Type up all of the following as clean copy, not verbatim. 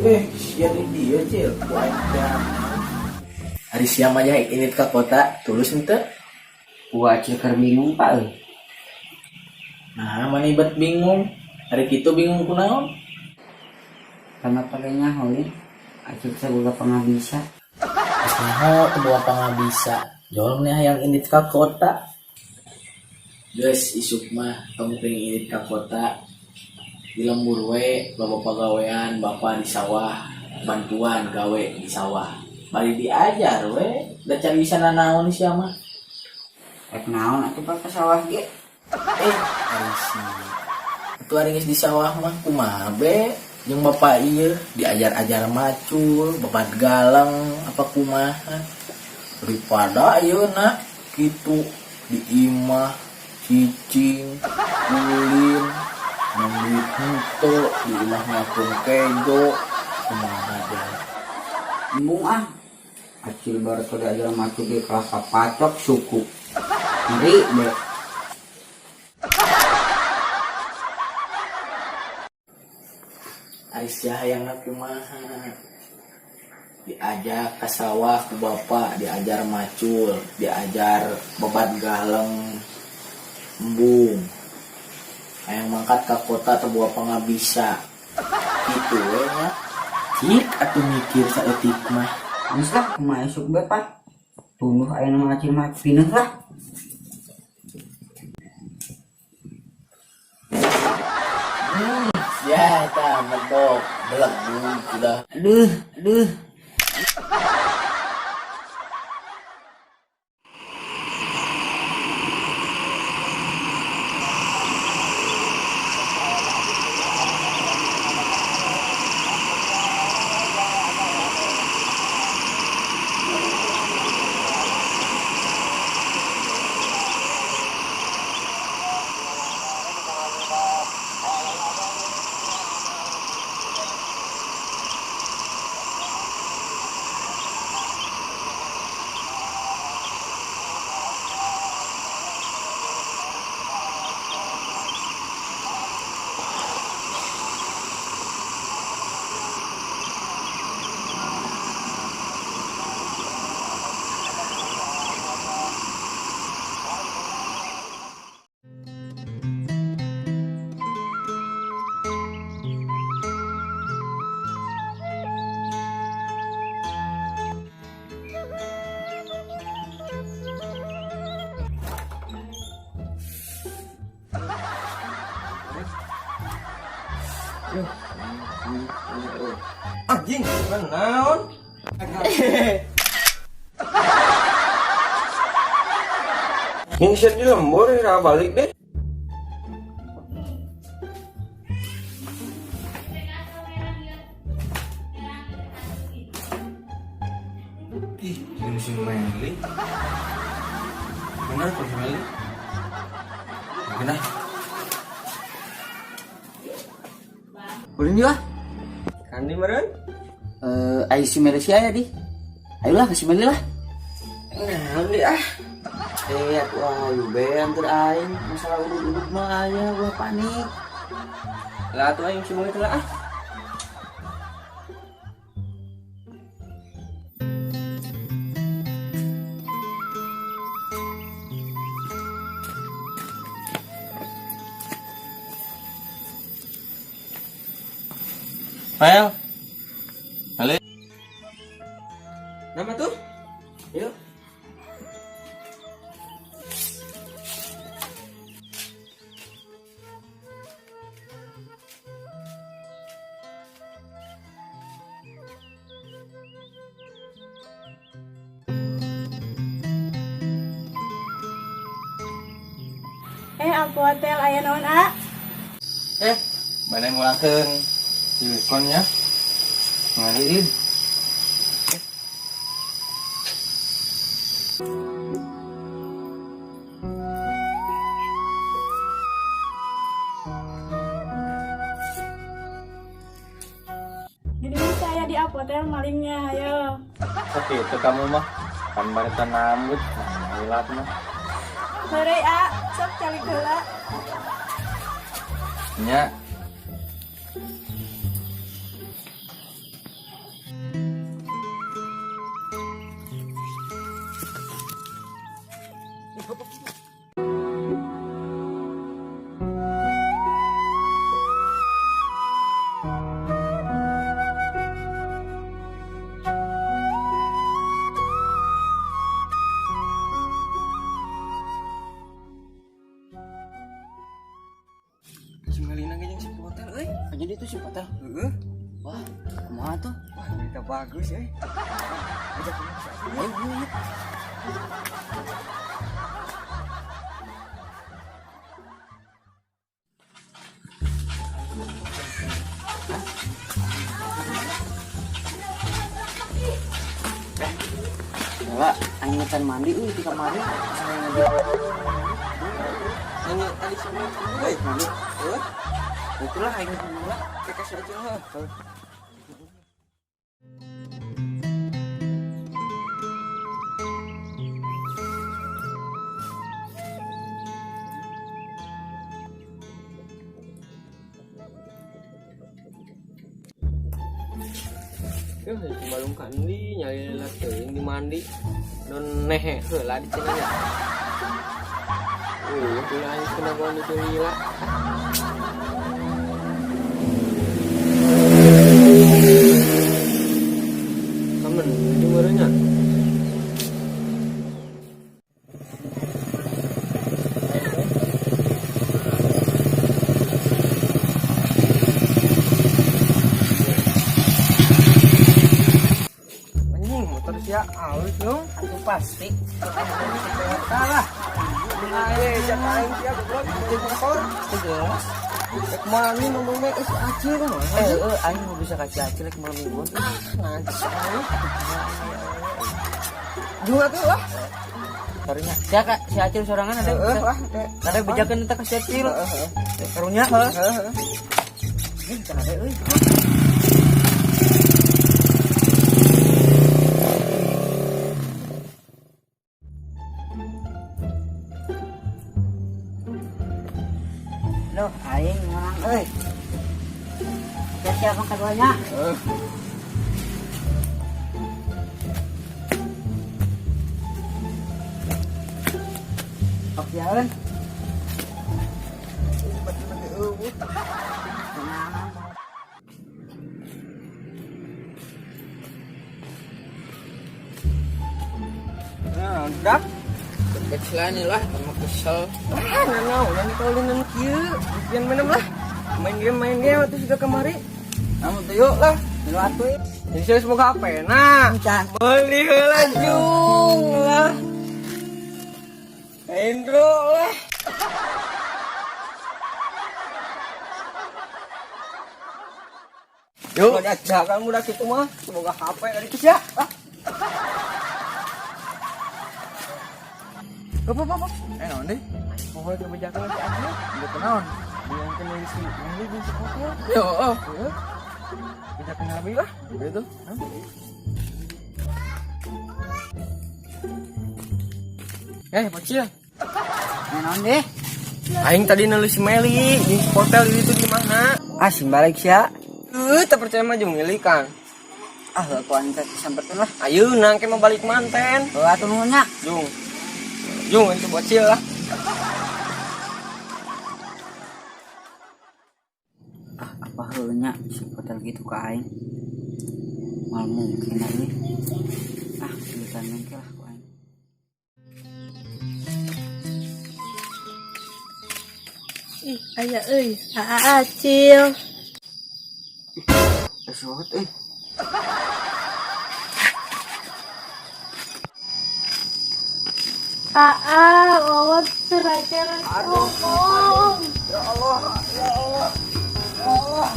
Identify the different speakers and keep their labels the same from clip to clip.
Speaker 1: Sia di dia cil, ku aing teh. Ari sia mah nya indit ka kota, tulus henteu?
Speaker 2: Ku acil keur bingung pak euy.
Speaker 1: Nah, mani bet bingung. Ari kitu bingung kunaon?
Speaker 2: Karena pakainya holi acil teh boga pangabisa.
Speaker 1: Geus nyaho teu boga pangabisa. Jol meni hayang indit ka kota. Geus isuk mah tong teuing indit ka kota. Di lembur we loba pagawean bapa di sawah, bantuan gawe di sawah. Bari diajar we, da can bisa nanaon sia mah.
Speaker 2: Rek naon atuh pak ka sawah ge?
Speaker 1: Ari sia. Atuh ari geus di sawah mah kumaha be jeung bapa ieu diajar-ajar macul, babat galeng apa kumaha. Daripada ayeuna kitu di imah cicing ulin menang duit henteu di imah nyakeun kejo kumaha jang.
Speaker 2: Embung ah. Acil baru teu diajar macul ge kalah kapacok suku. Ngeri be.
Speaker 1: Ari sia hayangna kumaha? Diajak ka sawah ku bapa, diajar macul, diajar babat galeng, embung. Hayang mangkat ka kota teu boga pangabisa. Kitu we nya. Cik atuh mikir saeutik mah.
Speaker 2: Geus lah kumaha isuk be pak. Tunduh ayeuna mah acil mah pineuh lah.
Speaker 1: Ya tah medok belegug sudah.
Speaker 2: Aduh, aduh.
Speaker 3: Anjing, naon? Ngingset di lembur ya balik deh. Ih, ini si Meli. Bener kok si Meli. Mungkin ah.
Speaker 2: Ulin juga.
Speaker 3: Kan di meren?
Speaker 2: Ayo si Meli sih aya di. Ayolah ke si Meli lah.
Speaker 3: Nah, di ah.
Speaker 2: Atuh ayo be anter aing masalah udud-udud mah aya gua panik.
Speaker 3: Lah atuh aing si Meli teh lah ah. Mel. Meli. Nama tuh? Yuk.
Speaker 4: Aku hotel aya naon, A?
Speaker 3: Mana ngulangkeun silikonnya? Ngaliin.
Speaker 4: Jadi saya di apotel malingnya, ayo.
Speaker 3: Tapi itu kamu mah kan bareta nambut, nah hilap mah.
Speaker 4: Heureuy, A, sok calik heula.
Speaker 3: Nya.
Speaker 5: Jadi itu si Potel.
Speaker 6: Heeh.
Speaker 5: Wah, kumaha tuh?
Speaker 6: Wah, berita bagus ya. Ajak
Speaker 5: Ayo, ayo. Lah, aing can mandi euy di kamari.
Speaker 6: Nanya tadi sama euy, mandi. Heuh.
Speaker 5: Itulah aing dulu lah.
Speaker 6: Kasih aja heuh.
Speaker 3: Balung kandi nyari lah teuing di mandi non nehe heula di cenah nya. Euy, ulah aing kena gua nu lila. Kamen di meureun nya.
Speaker 6: Ya, alus dong.
Speaker 5: Aku pasti.
Speaker 6: Salah. Ayo, jangan aing sia goblok di motor.
Speaker 5: Jelas.
Speaker 6: Rek mani ngomongnya si Acil mah.
Speaker 5: Heeh, aing mau bisa kasih Acil rek malam mingguan.
Speaker 6: Najis aing. Juga tuh lah.
Speaker 5: Karunya. Sia Kak, si Acil sorangan ada.
Speaker 6: Heeh lah.
Speaker 5: Ada bejakeun eta ka si Acil.
Speaker 6: Heeh.
Speaker 5: Karunya
Speaker 6: heeh. Heeh.
Speaker 5: Ih, can ada euy.
Speaker 2: Loh, aing menang euy. Siapa keduanya?
Speaker 6: Heeh.
Speaker 2: Oke, jalan.
Speaker 6: Nah, udah.
Speaker 3: Kecilan lah, sama kesel.
Speaker 6: Ah, nah, udah nih kalau linan kieu, bikin minum lah. Main game waktu sudah kemari.
Speaker 2: Kamu
Speaker 6: tuh yuk lah.
Speaker 2: Milu atuh.
Speaker 6: Jadi saya semoga apa ya? Nah, beli heula jung lah. Endro lah. Yuk, ada jangan mudah gitu mah. Semoga HP dari kisah. Ah. Apa apa apa?
Speaker 3: Naon deh?
Speaker 6: Pokoknya kebijakan si Acil.
Speaker 3: Udah kenaon.
Speaker 6: Yang kena si ini di si hotel.
Speaker 3: Yo, oh.
Speaker 6: Kebijakan lebih lah.
Speaker 3: Gitu.
Speaker 6: Bocil.
Speaker 2: Naon deh?
Speaker 6: Aing tadi nulis Meli di hotel itu di mana?
Speaker 2: Ah, sim balik sia.
Speaker 6: Tak percaya mah jeung Meli kan.
Speaker 2: Ah, aku aing teh samperkeun lah.
Speaker 6: Ayo nangke mau balik manten.
Speaker 2: Heuh atuh nuhun nya.
Speaker 6: Jung. Jung itu bocil lah.
Speaker 2: Ah, apa heuh nya si hotel gitu ka aing. Mal mungkin aing. Ah, bisa nengke lah ku aing.
Speaker 4: Ih, aya euy, aa Acil.
Speaker 2: Suhut euy.
Speaker 4: Aa, wawan terakhir ngomong.
Speaker 6: Ya Allah, ya Allah. Ya Allah.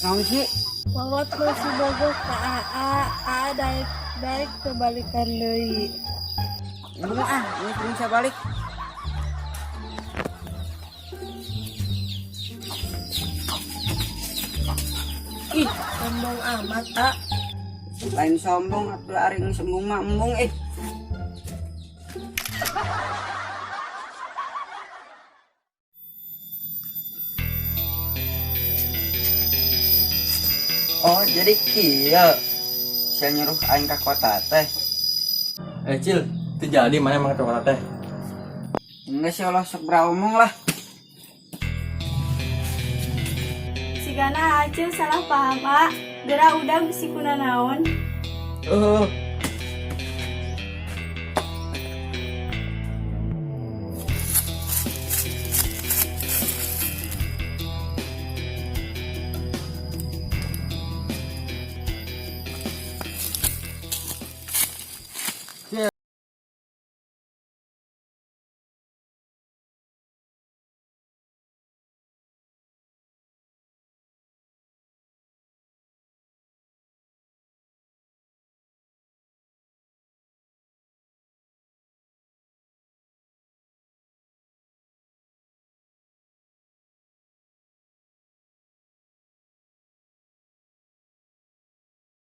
Speaker 2: Naon sih?
Speaker 4: Wawat masih bogoh ka AA, AA daek kebalikan deui.
Speaker 2: Embung ah, ini bisa balik.
Speaker 4: Ih, sombong amat, A.
Speaker 2: Lain sombong atuh ari sembung mah embung eh. Oh, jadi kieu. Sia nyuruh aing ka kota teh.
Speaker 3: Eh Cil, itu jadi maneh emang ke kota teh?
Speaker 2: Enggak sih, Allah sok beromong lah.
Speaker 4: Sigana Acil salah paham, A. Geura udah bisi kuna naon.
Speaker 3: Eh,